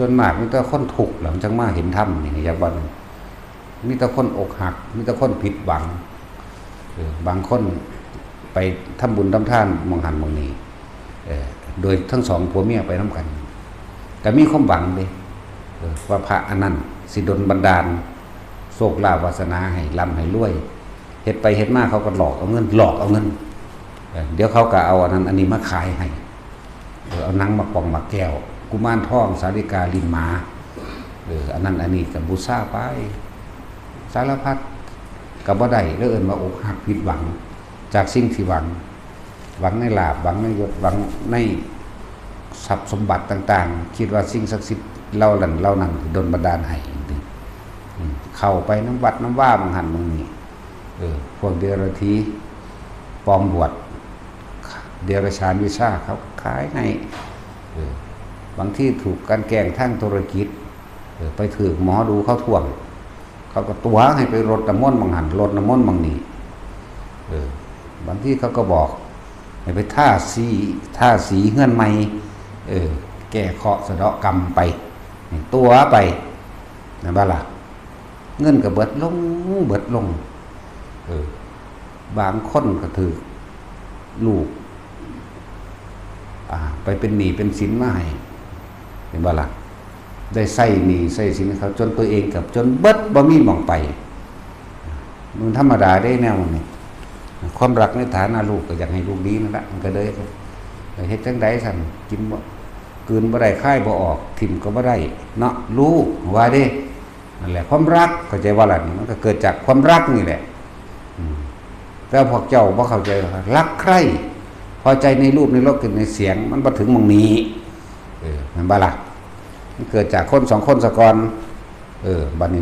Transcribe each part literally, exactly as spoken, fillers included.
ส่วนมากมีแต่คนทุกข์แหละ มันจั่งมาเห็นธรรมนี่ อยากว่า มีแต่คนอกหัก มีแต่คนผิดหวัง เออ บางคนไปทำบุญทำทานหม่องหั้นหม่องนี้ เออ โดยทั้งสองผัวเมียไปนำกัน ก็มีความหวังเด้ เออ ว่าพระอันนั้นสิดลบันดาลโชคลาภวาสนาให้ร่ำให้รวย เฮ็ดไปเฮ็ดมาเขาก็หลอกเอาเงิน หลอกเอาเงิน เออ เดี๋ยวเขาก็เอาอันนั้นอันนี้มาขายให้ เออ เอาหนังมาป่องมาแก้ว กุมารทอง สาลิกา ลิ้นหมา เออ อันนั้นอันนี้ก็บูชาไป สารพัด ก็บ่ได้ แล้วเอิ้นว่าอกหักผิดหวัง จากสิ่งที่หวัง หวังในลาภ หวังในยศ หวังในทรัพย์สมบัติต่างๆ คิดว่าสิ่งศักดิ์สิทธิ์เหล่านั้น เหล่านั้นดลบันดาลให้ อืม เข้าไปนำวัดนำวาหม่องหั้นหม่องนี้ เออ พวกเดรัจฉีปลอมบวช เดรัจฉานวิชาเขาขายให้ เออ บางทีถูกกลั่นแกล้งทางธุรกิจ เออ ไปถืกหมอดูเขาท่วง เขาก็ตั๋วให้ไปรดน้ำมนต์หม่องหั้น รดน้ำมนต์หม่องนี้ เออ บางทีเขาก็บอกให้ไปทาสี ทาสีเฮือนใหม่ เออ แก้เคราะห์สะเดาะกรรมไป ตั๋วไป แม่นบ่ล่ะ เงินก็เบิดลง เบิดลง เออ บางคนก็ถืกลูก อ่า ไปเป็นหนี้เป็นสินมาให้ เห็นบ่ล่ะ ได้ใช้หนี้ใช้สินเขา จนตัวเองก็จนเบิด บ่มีหม่องไป มันธรรมดาเด้แนวนี้ ความรักในฐานะลูกก็อยากให้ลูกดีนั่นละ มันก็เลย เฮ็ดจั่งใด๋ซั่น กินบ่ กลืนบ่ได้ คายบ่ออก ถิ่มก็บ่ได้ เนาะ ลูก ว่าเด้ นั่นแหละ ความรัก เข้าใจบ่ล่ะ นี่มันก็เกิดจากความรักนี่แหละ อืม แต่พวกเจ้าบ่เข้าใจ รักใคร่ พอใจในรูป ในรส กลิ่น ในเสียง มันบ่ถึงหม่องนี้ เออ แม่นบ่ล่ะ มันเกิดจากคนสองคนซะก่อน เออ บัดนี้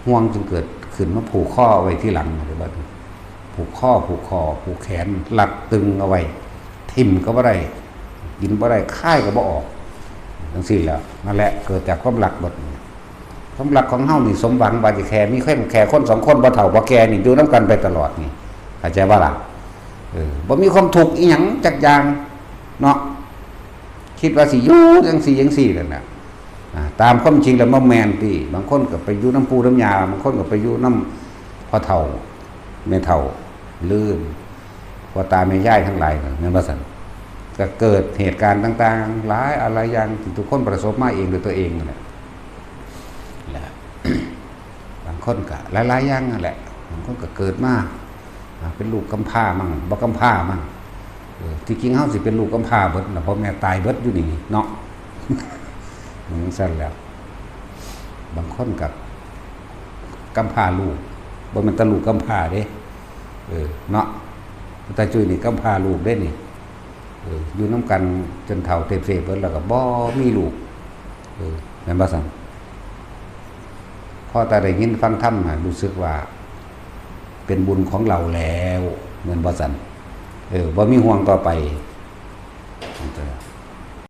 ห่วงจึงเกิดขึ้นมาผูกคอไว้ทีหลัง บัดนี้ ผูกคอ ผูกคอ ผูกแขน รัดตึงเอาไว้ ถิ่มก็บ่ได้ กินบ่ได้ คายก็บ่ออก จั่งซี้แหละ นั่นแหละ เกิดจากความรักเบิด ความรักของเฮานี่สมหวังว่าสิแค่มีแค่ แค่คนสองคน บ่เฒ่าบ่แก่นี่ อยู่นำกันไปตลอดนี่ เข้าใจบ่ล่ะ เออ บ่มีความทุกข์อีหยังจักอย่าง เนาะ คิดว่าสิอยู่จั่งซี้จั่งซี้นั่นน่ะ อ่า ตามความจริงแล้วบ่แม่นติ บางคนก็ไปอยู่นำปู่นำย่า บางคนก็ไปอยู่นำพ่อเฒ่า แม่เฒ่า หรือพ่อตาแม่ยายทั้งหลาย แม่นบ่ซั่น ก็เกิดเหตุการณ์ต่างๆ หลายอะไรอย่างที่ทุกคนประสบมาเองด้วยตัวเองนั่นแหละ และ บางคนก็หลายๆอย่างนั่นแหละ บางคนก็เกิดมา อ่า เป็นลูกกำพร้ามั่ง บ่กำพร้ามั่ง เออ ที่จริงเฮาสิเป็นลูกกำพร้าเบิดน่ะ พ่อแม่ตายเบิดอยู่นี่เนาะ มันจั่งซั่นแหล้ว บางคนก็กำพร้าลูก บ่แม่นแต่ลูกกำพร้าเด้ เออ เนาะ ตาจุ้ยนี่กำพร้าลูกเด้นี่ เออ อยู่นำกันจนเฒ่าเตบเซเบิดแล้วก็บ่มีลูก เออ แม่นบ่ซั่น พอแต่ได้ยินฟังธรรมน่ะ รู้สึกว่าเป็นบุญของเราแล้ว แม่นบ่ซั่น เออ บ่มีห่วงต่อไป